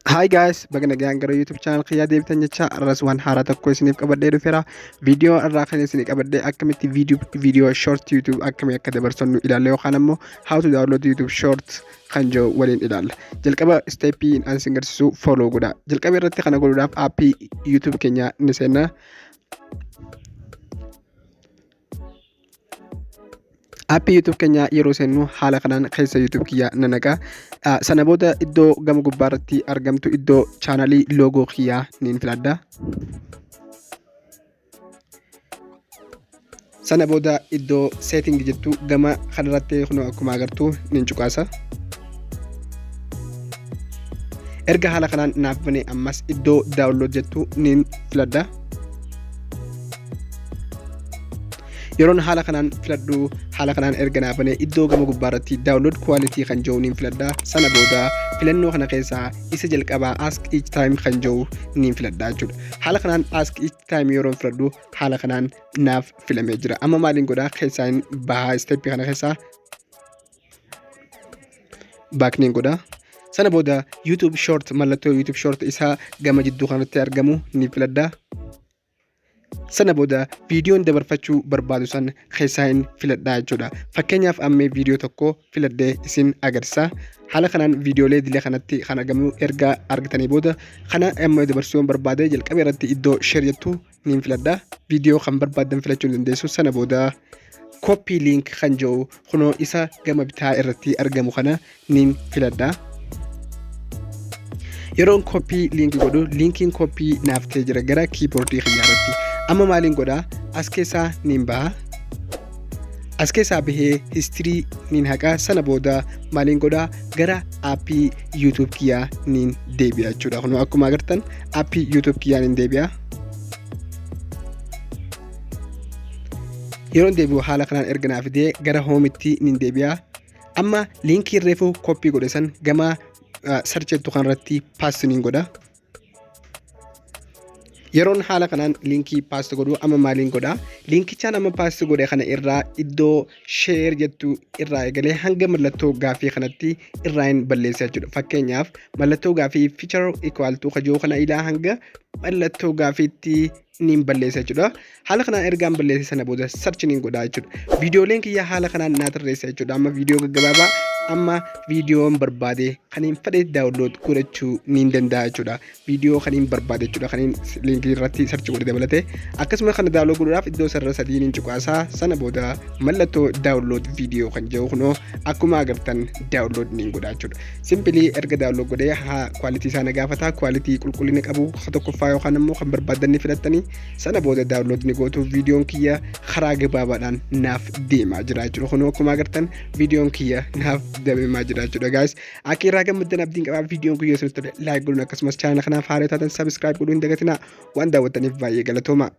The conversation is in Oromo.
Hi guys, baga nagaan gara YouTube channel kiyyaa deebitan jecha arras waan haaraa tokko isiniif qabadhee dhufeera. Viidiyoo irraa kan isinii qabadhee akkamitti viidiyoo short YouTube akkamii akka dabarsannu ilaalla yookaan ammoo how to download YouTube short kan jiru waliin ilaalla. Jalqaba steppii an isin garsiisu follow godha. Jalqaba irratti kana godhuudhaaf aappii YouTube keenya ni seenna. Aappii YouTube keenya yeroo seennu haala kanaan keessa YouTube kiyyaa na naqa. Sana booda iddoo gama gubbaa irratti argamtu iddoo chaanalii loogoo kiyyaa niin filadha. Sana booda iddoo setting jettu gama kanarratti kunoo akkuma agartu niin cuqaasa. Erga haala kanaan naaf bane ammas iddoo download jettu niin filadha. Yeroon haala kanaan filadhu haala kanaan erga naa bane iddoo gama gubbaa irratti download quality kan jiru niin filadha. Sana booda filannoo kana keessaa isa jalqabaa ask each time kan jiru niin filadha jechuudha. Haala kanaan ask each time yeroon filadhu haala kanaan naaf filamee jira. Amma maaliin godhaa keessaa hin bahaa isteeppii kana keessaa back niin godha. Sana booda YouTube short mallattoo YouTube short isaa gama jidduu kanatti argamu ni filadha. Sana booda viidiyoon dabarfachuu barbaadu san keessaa hin filadhaa jechuudha. Fakkeenyaaf ammee viidiyoo tokko filadhee isin agarsiisa. Haala kanaan viidiyoolee idilee kanatti kan argamu erga argatanii booda kana amma dabarsuu barbaade jalqaba irratti iddoo share jettu niin filadha. Viidiyoo kan barbaaddan filachuu ni dandeessu. Sana booda copy link kan jedhu kunoo isa gama bitaa irratti argamu kana niin filadha. Yeroon koppii liinkii godhu liinkiin koppii naaf ta'ee jira gara kiiboordii kiyyaa irratti. Amma maaliin godhaa? As keessaa niin baha. As keessaa bahee histirii niin haqa. Sana booda maaliin godhaa? Gara aappii YouTube kiyyaa niin deebi'a jechuudha. Kunoo akkuma agartan aappii YouTube kiyyaa niin deebi'a. Yeroon deebi'u haala kanaan erga naa fidee gara hoomitti niin deebi'a. Amma liinkii reefu koppii godhe san gama search jettu kanarratti paste niin godha. Yeroon haala kanaan liinkii paste godhu amma maaliin godha? Liinkichaan amma paste godhe kana irraa iddoo share jettu irraa eegalee hanga mallattoo gaafii kanatti irraa hin balleessa jechuudha. Fakkeenyaaf mallattoo gaafii feature equal to kajoo kana ilaa hanga mallattoo gaafiitti niin balleessa jechuudha. Haala kanaan ergaan balleesse sana booda search niin godha jechuudha. Viidiyooleen kiyya haala kanaan naa tarreessa jechuudha. Amma viidiyoo gaggabaabaa amma viidiyoon barbaade kan hin fedhe download godhachuu niin danda'a jechuudha. Viidiyoo kan hin barbaade jechuudha. Kan hin liinkii irratti search godhe dabalatee akkasuma kana download godhuudhaaf iddoo sarara sadii niin cuqaasaa sana booda mallattoo download viidiyoo kan jedhu kunoo akkuma agartan download niin godha jechuudha. Simply erga download godhee haa quality isaa na gaafata. Quality qulqullina qabu tokkoffaa yookaan immoo kan barbaadan ni filattanii sana booda download ni gootu viidiyoon kiyya karaa gabaabaadhaan naaf deemaa jira jechuudha. Kunoo akkuma agartan viidiyoon kiyya naaf deemaa jira jechuudha guys. Akka irraa gammaddan abdiin qabaa viidiyoon kiyya isinitti tole like godhuun akkasumas chaanala kanaaf haaraa taatan subscribe godhuu hin dagatinaa waan daawwattaniif baay'ee galatooma.